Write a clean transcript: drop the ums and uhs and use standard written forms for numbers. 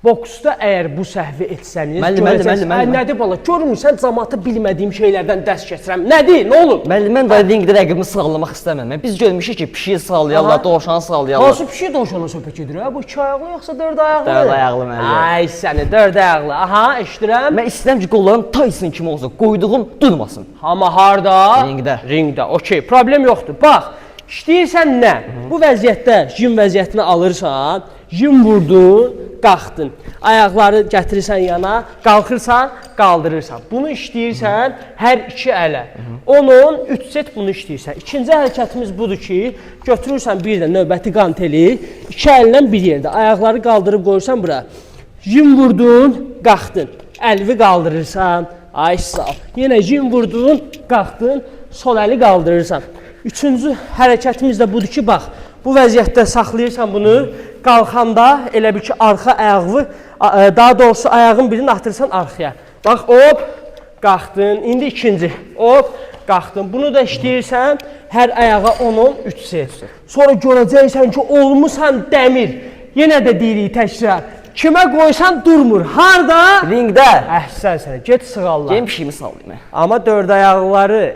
Boksda əgər bu səhvi etsəniz, Müəllim, müəllim, görəcəksiniz- müəllim, müəllim. Ay, nədir bala? Görmürsən camaatı bilmədiyim şeylərdən dərs keçirəm. Nədir? Nə olub? Müəllim, mən də ringdə rəqibimi sığallamaq istəmirəm. Mən biz görmüşük ki, pişiyi sığallayarlar, Aha. dovşanı sığallayarlar. Hansı pişik dovşana söhbət gedir? Ha? Bu iki ayaqlı yoxsa dörd ayaqlı? Dörd ayaqlı müəllim. Ay səni dörd ayaqlı. Aha, eşidirəm. Mən istəyirəm ki, qollarım Tyson kimi olsun, qoyduğum durmasın. Amma harda? Ringdə. Ringdə. Okey, problem yoxdur. Bax, işləyirsən nə? Bu vəziyyətdə jim vəziyyətini alırsan, jim vurdun, qalxdın. Ayaqları gətirirsən yana, qalxırsan, qaldırırsan. Bunu işləyirsən hər iki ələ. 10-10 3 set bunu işləyirsən. İkinci hərəkətimiz budur ki, götürürsən bir də növbəti qanteli, iki əllə bir yerdə ayaqları qaldırıb qoyursan bura. Jim vurdun, qalxdın. Əlvi qaldırırsan. Ay sağ ol. Yenə jim vurdun, qalxdın, sol əli qaldırırsan. Üçüncü hərəkətimiz də budur ki, bax, bu vəziyyətdə saxlayırsan bunu, qalxanda elə bil ki, arxa ayağını, daha doğrusu ayağın birini atırsan arxaya. Bax, hop, qalxdın. İndi ikinci. Hop, qalxdın. Bunu da işləyirsən hər ayağa 10-10 3 set. Sonra görəcəksən ki, olmusan dəmir. Yenə də deyirik təkrar. Kimə qoysan durmur. Harda? Ringdə. Əhsən sənə. Get sığalla. Gedim pişiyimi sığallayım. Amma dörd ayaqlıları